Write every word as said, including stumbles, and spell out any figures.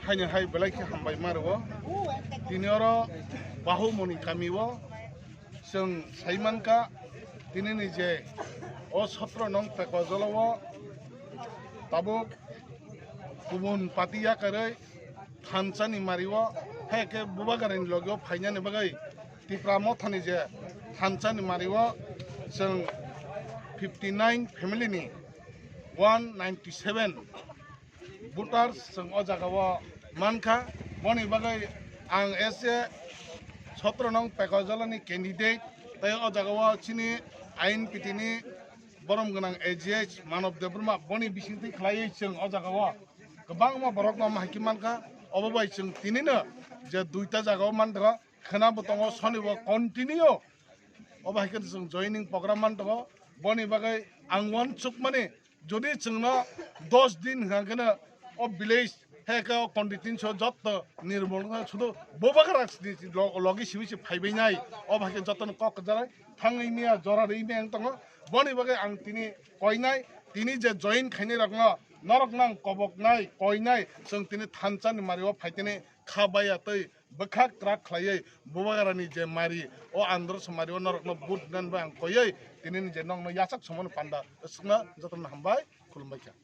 Haini hai belai khe hambai ma rwo. Tini oro Bahumoni kami o chwng sai mankha, tini ni je o sotro nong Pekozolo o tabuk kubun party yakarwi thansa ni mari o, hai khe Bubagra ni loge o phainani bagwi Tipra Motha ni je thansa ni mari o chwng fifty nine family ni one ninety seven voters chwng o jaga o mankha. Boni bagwi ang as a sotro nong Pekozolo ni candidate, tei o jaga o chini I N P T ni borom gwnang A G H Manav Debbarma, boni bisingtwi khlaiwi chwng o jaga o kwbangma borok no hai khe mankha. Obo bai chwng tini no je duita jaga o manthogo, khwna bo tongo, soni bo continue. Obo hai khe chwng joining program manthogo. Boni bagwi ang uansukmani, jodi chwngno dos din hwnkha kheno o village hai khe o constituency o jotto nirbol wngkha, sudu Bubagra ni lo-, logi simi se phaibai nai. Obo hai khe jotono kok kwchalai thangwi miya, jora rwi miya wng tongo. Boni bagwi ang tini koinai, tini je join khainai rokno, norokno ang koboknai, koinai, chwng tini thansa ni mari o phaitini kha baiya tei bwkha kwrak khlaiwi Bubagra ni je mari, o Andhra Somari o norokno vote nani bai ang koiwi tini ni je nokno yachak somani panda swkna jotono hambai, khulumbai kha.